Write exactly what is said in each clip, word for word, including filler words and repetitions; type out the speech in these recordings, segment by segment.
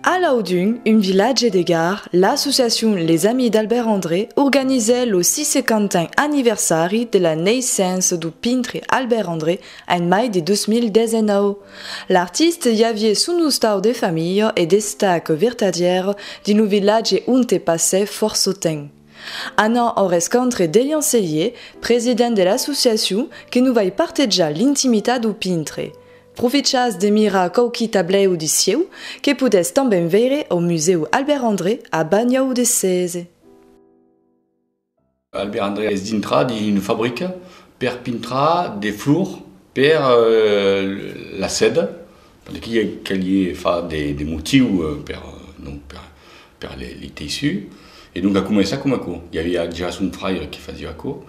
A Laudun, un vilatge de Gard, l'associacion Les Amis d'Albert André organizèt lo sissecanten anniversari de la naissença dau pintre Albert André en mai de dos mil dètz-e-nòu. L'artista i aviá son ostau de familha e d'estaca vertadièra dins lo vilatge onte passèt fòrça temps. Anam au rescòntre d'Elian Cellier, president de l'associacion, que nos vai partejar l'intimitat dau pintre. Profitjatz de mirar quauqui tablèus dins sieu, que podètz tanben veire au Musèu Albert André a Banhòu de Sese. Albert André es dintrat dins una fabrica per pintrar de flors per, eh, la seda, perque caliá far de, de motius, eh, per, eh, donc per, per le, le teissus. E donc a començat coma aquò. I aviá ja son fraire que fasiá aquò.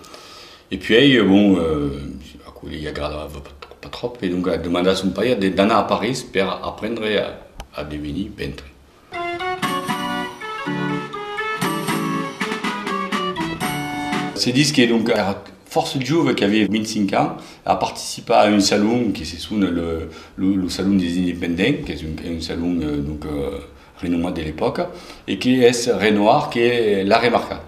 E puèi, eh, bon, eh, aquò li agradava pas, pas tròp, e donc a demandat a son paire de, d'anar a París per aprendre a, a devenir pentre. Se ditz que donc èra fòrça jove, qu'aviá vint-e-cinc ans, a participat a un salon que se sona lo, lo, lo Salon des Indépendants, qu'es un, un salon, eh, donc, eh, renomat de l'epòca, e que es Renoir que l'a remarcat,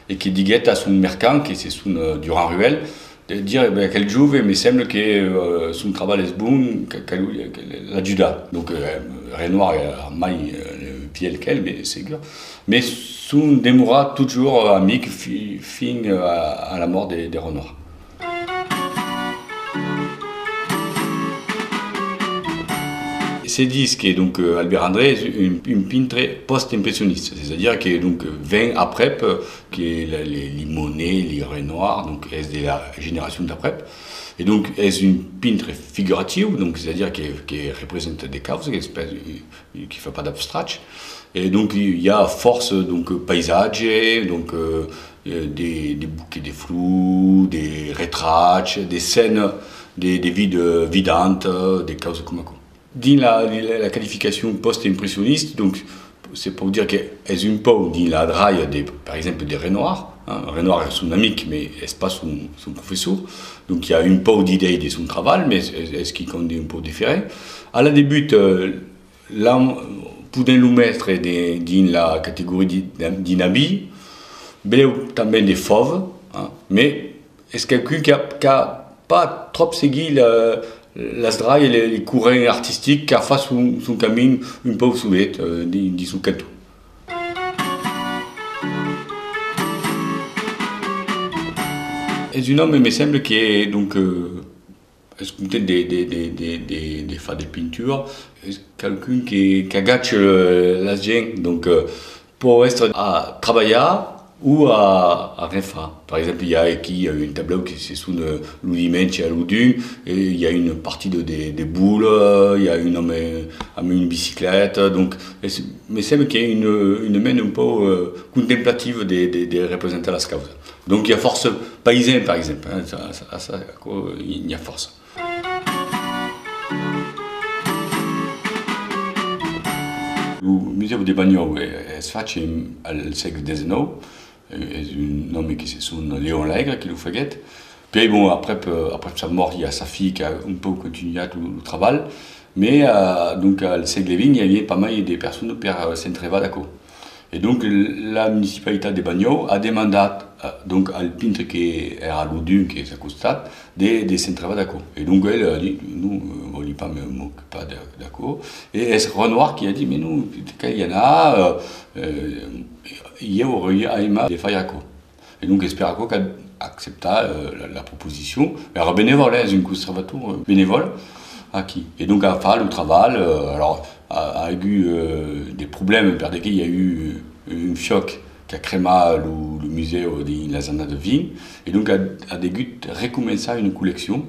e que diguèt a son mercand, que se sona, eh, Durand Ruel, de dire, ben, aquel jove, me sembla que, eh, son trabalh es bon, que, que, que l'ajudar. Donc, eh, Renoir èra mai, eh, vièlh qu'el, mais segur. Mais son demorat totjorn amic fi-, fin, eh, a, a la mòrt de, de Renoir. Se ditz que, donc, eh, Albert André es un, un pintre post-impressionista, es a dire que, donc, ven aprèp, eh, que la, li, li Monet, li Renoir, donc, es de la generacion d'aprèp. E donc, es un pintre figuratiu, donc, es a dire que, que representa de causas, que es pas, que fa pas d'abstrach. E donc, i a fòrça, donc, paisatge, donc, eh, eh, de, de boquets de flors, de retrachs, de scènas de, de vida vidanta, de causas coma aquò. Dins la, la, la qualificacion post-impressionista, donc, se pòu dire que es un pauc dins la dralha de, per exemple, de Renoir, hein. Renoir es son amic, mais es pas son, son professor. Donc, i a un pauc d'idèi de son trabalh, mais es, es, es quicòm d'un pauc diferent. A la debuta, eh, la, podèm lo metre de, dins la categoria di, di, dins abits, belèu tanben de fòva, hein, mais es qualqu'un qu'a, qu'a pas tròp seguit la, las dralhas, le, le corrent artistic, qu'a fach son, son camin un pauc solet, eh, dins, dins son canton. Es un òme, me sembla que, donc, eh, es content de, de, de, de, de, de far de pintura. Es qualqu'un que, qu'agacha, eh, las gents, donc, eh, pòu èstre a trabalhar o a, a ren far. Per exemple, i a aquí, i a un tablèu que se sona, eh, lo dimenge a Laudun, e i a una partida de, de bola, i a un òme amb una bicicleta, donc, es, me sembla que i a una, una mena un pauc, eh, contemplativa de, de, de representar las causas. Donc, i a fòrça païsans, per exemple, hein, ça, ça, ça, aquò, i, n'i a fòrça. Lo musèu de Banhòu, eh, es fach en, al sègle dètz-e-nòu, eh, es un òme que se sona Léon Lègre qui lo faguèt. Puèi, bon, aprèp, eh, aprèp sa mòrt, i a sa filha qu'a un pauc contunhat lo, lo trabalh, mais, eh, donc, al sègle vint, i aviá pas mai de personas per, eh, s'entrevar d'aquò. E donc, la municipalitat de Banhòu a demandat, eh, donc, al pintre que èra a Laudun, qu'es a costat, de, de s'entrevar d'aquò. E donc, el a dit, non, eh, vòli pas me, m'ocupar de, d'aquò. E es Renoir qui a dit, mais non, te cal i anar, eh, eh, ieu auriá aimat de faire aquò. E donc, es per aquò qu'a acceptat, eh, la, la proposicion. Èra benevòl, eh, es un conservator, eh, benevòl, aquí. E donc, a fach lo trabalh, eh, alors, a, a agut, eh, de problèmas, per de que i a eu, eh, un fuòc qu'a cremat lo, lo musèu dins las annadas vint, e donc a, a degut recomençar una colleccion,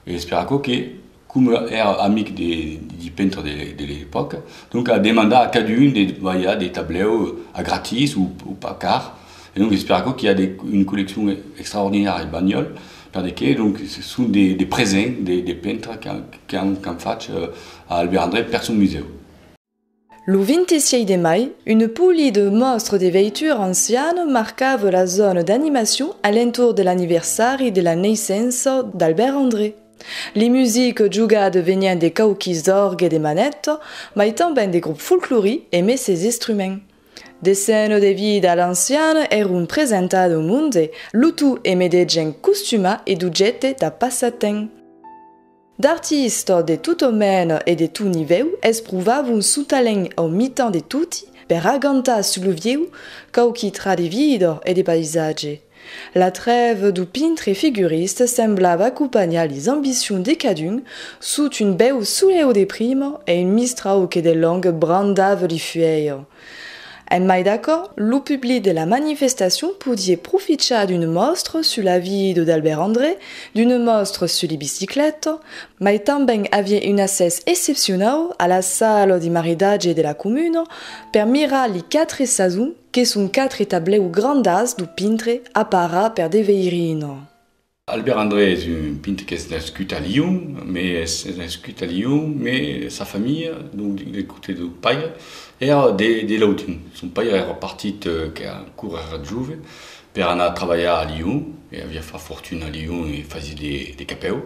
e es per aquò que, coma èra amic de, de, di pentres de, de l'epòca, donc a demandat a cadun de balhar de tablèus a gratis o, o pas car. E donc es per aquò qu'i a de, una colleccion extraordinària a Banhòu, per de que, donc, se son de, de presents de, de pentres qu'an, qu'an, qu'an fach, eh, a Albert André per son musèu. Lo vint-e-sièis de mai, una polida mòstra de veitura anciana marcava la zòna d'animacion a l'entorn de l'anniversari de la naissença d'Albert André. Li music jogade venián de quauquis d'òrgues de maneta, mai tanben de grops folclorics emé ses instruments. De scenas de vida a l'anciana èron presentadas au monde, lo tot emé de gents costumats e d'objèctes dab passatemps. D'artistas de tota mena e de tot nivèu esprovavan son talent au mitan de toti per agantar sus lo viu quauqui trachs de vida e de païsatge. La trèva dau pintre figurista semblava acompanhar lis ambicions de cadun sota un bèu soleu de prima e un mistrau que de lònga brandava li fuèlhas. En mai d'aquò, lo public de la manifestacion podiá profichar d'una mòstra sus la vida d'Albert André, d'una mòstra sus li bicicletas, mai tanben aviá un accès excepcionau a la sala de maridatge de la comuna per mirar li quatre sasons que son quatre tablèus grandats dau pintre aparats per de veirinas. Albert André es un pintre qu'es nascut a Lion, mai es nascut a Lion, mai sa familha, donc de, de costat dau paire, èra de, de Laudun. Son paire èra partit, eh, que encara èra jove, per anar trabalhar a Lion, e aviá fach fortuna a Lion e fasiá de, de capèus,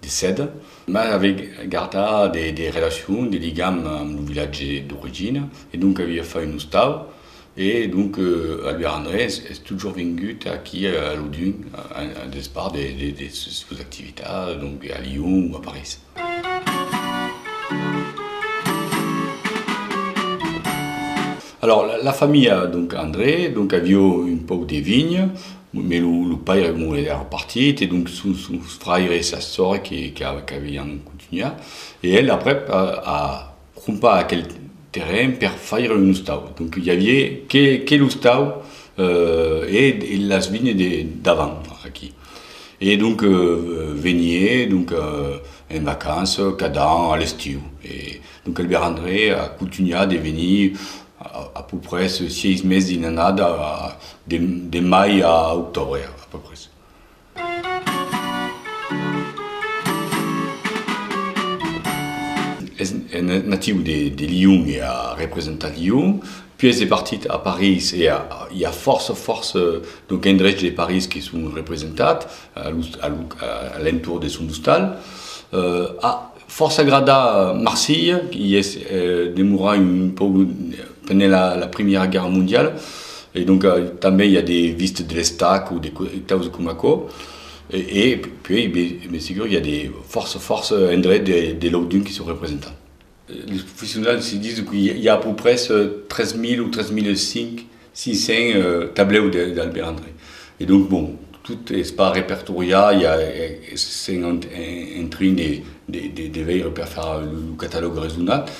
de seda, mas aviá gardat de, de relacions, de ligams amb lo vilatge d'origina, e donc aviá fach un ostau, e donc, eh, Albert André es, es totjorn vengut aquí a Laudun, a, a, a despart de, de, de sos, sos activitats, donc a Lion o a París. Alors, la, la familha, donc, André, donc, aviá un pauc de vinha, mai lo, lo paire, bon, èra partit, e donc, son, son fraire e sa sòrre que, que, qu'avián contunhat, e el, aprèp, a, a crompat aquel terren per faire un ostau. Donc, i aviá que, que l'ostau, eh, e, e las vinhas de, davant, aquí. E donc, eh, veniá, donc, eh, en vacanças, cada an a l'estiu. E donc, Albert André a contunhat de venir a, a peu près sièis mes dins l'annada, a, de, de mai a octòbre, a peu près. Es, es natiu de, de Lion e a representat Lion, puèi es partit a París e a, i a fòrça, fòrça, donc, endreches de París que son representats a l'ost-, a l'o-, a l'entorn de son ostal. Eh, a fòrça agradat Marselha, qui es, eh, demorat un pauc pendent la, la Primièra Guèrra Mondiala, e donc, eh, tanben i a de vistas de l'Estac o de co-, de causas coma aquò, e, e puèi, ben, ben segur, i a de fòrça, fòrça endrets de, de Laudun qui son representats. Los professionals se dison que i a, i a a peu près, eh, tres mila o tres mila cinc, cinc cents, eh, tablèus de, d'Albert André. E donc, bon, tot es pas repertoriat, i a, eh, sèm en, en, en trin de, de, de, de veire per far lo, lo catalòg resonat.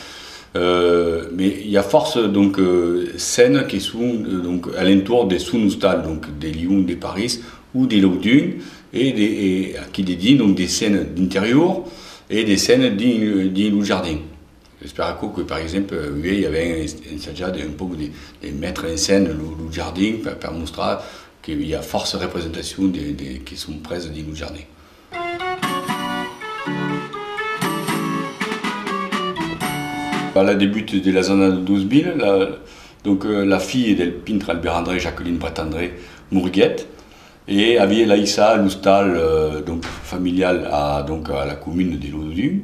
Eh, mai i a fòrça, donc, eh, scènas que son, eh, donc, a l'entorn de son ostal, donc, de Lion, de París o de Laudun, e de, e aquí dedins, donc, de scènas d'interior e de scènas dins, dins lo jardin. Es per aquò que, per exemple, uèi avèm es-, ensajat un pauc de, de metre en scèna lo, lo jardin per, per mostrar que i a fòrça representacions de, de, que son presas dins lo jardin. A la debuta de las annadas dos mila, la, donc, eh, la filha del pintre Albert André, Jacqueline Brett-André, moriguèt. E aviá laissat l'ostal, eh, donc, familial a, donc, a la comuna de Laudun.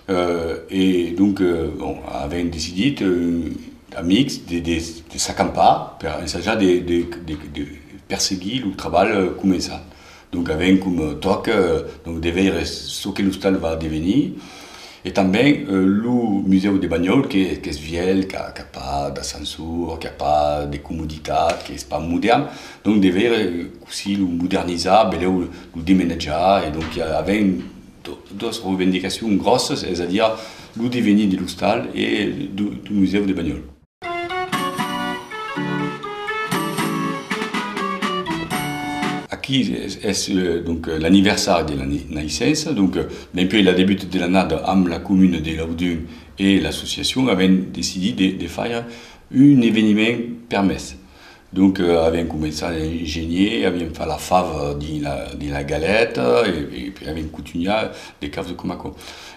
Eh, e donc, eh, bon, avèm decidit, eh, amics, de, de, de s'acampar per ensajar de, de, de, de perseguir lo trabalh, eh, començat. Donc, avèm coma tòca, eh, donc, de veire çò que l'ostal va devenir. E tanben, eh, lo musèu de Banhòla, que, qu'es vièlh, qu'a, qu'a pas d'ascensor, qu'a pas de comoditat, qu'es pas modèrn. Donc, de veire, eh, cossí lo modernizar, belèu lo demenatjar. E donc, i a, avèm do-, doas reivindicacions gròssas, es a dire lo devenir de l'ostal e do, do musèu de Banhòla. Aquí es, es, eh, donc, eh, l'anniversari de la nai-, naissença, donc, eh, dempuèi la debuta de l'annada amb la comuna de Laudun e l'associacion avèm decidit de, de faire un eveniment per mes. Donc, eh, avèm començat a ingenier, avèm fach la fava dins la, dins la galeta e, e puèi avèm contunhat de causas coma aquò.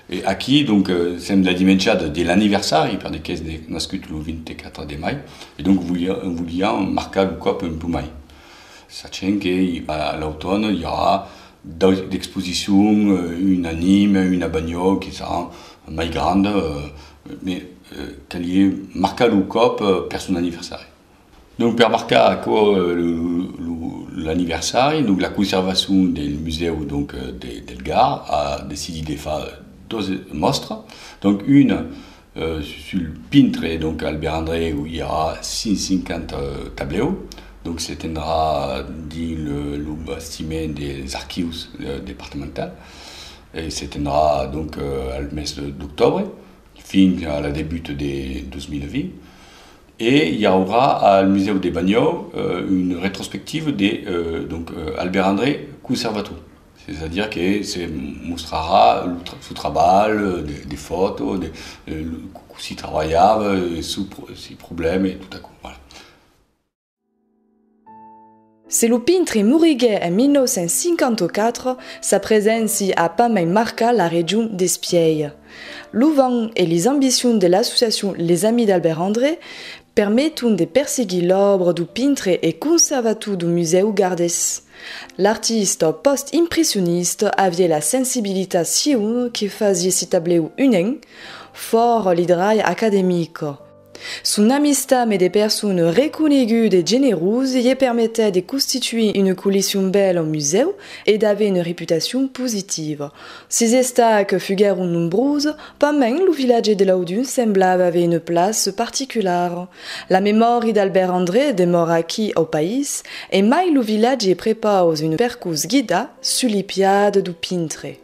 E aquí, donc, eh, sèm la dimenjada de l'anniversari, per de qu'es de, nascut lo vint-e-quatre de mai, e donc voliá-, voliam marcar lo còp un pauc mai. Sachent que i, a l'autòna i aurà Dau-, d'exposicions, eh, una a Nimes, una a Banhòu, que seràn mai grandas, eh, mas, eh, caliá marcar lo còp, eh, per son anniversari. Donc, per marcar aquò, eh, lo, lo, lo, l'anniversari, donc, la conservacion del musèu, donc, eh, de, del Gard a decidit de far doas mòstras. Donc, una, eh, sul pintre, donc, Albert André, ont i aurà cent cinquanta, eh, tablèus. Donc, se tendrà dins le, lo bastiment dels archius, eh, departamentals. E se tendrà, donc, eh, al mes de, d'octòbre, fin a la debuta de dos mila vint. E i aurà al Musèu de Banhòu, eh, una retrospectiva de, eh, donc, eh, Albert André conservator. C'est-à-dire que se mostrarà lo tra-, son trabalh, eh, de, de fòtos, de, eh, lo, cossí trabalhava, eh, sos pro-, sos problèmas e tot aquò. Voilà. Se lo pintre moriguèt en mila nòu cents cinquanta-quatre, sa preséncia a pasmens marcat la region dels Pièiras. Lo vam e lis ambicions de l'associacion Les Amis d'Albert André permeton de perseguir l'òbra dau pintre e conservator dau Musèu Gardés. L'artista pòst-impressionista aviá la sensibilitat sieu que fasiá si tablèus unans, fòra li dralhs academics. Son amistat amb de personas reconegudas e generosas i permetèt de constituir una colleccion bèla au musèu e d'aver una reputacion positiva. Sis estacas fuguèron nombrosas, pasmens lo vilatge de Laudun semblava aver una plaça particulara. La memòria d'Albert André demòra aquí au país, e mai lo vilatge prepausa un percors guidat sus li piadas dau pintre.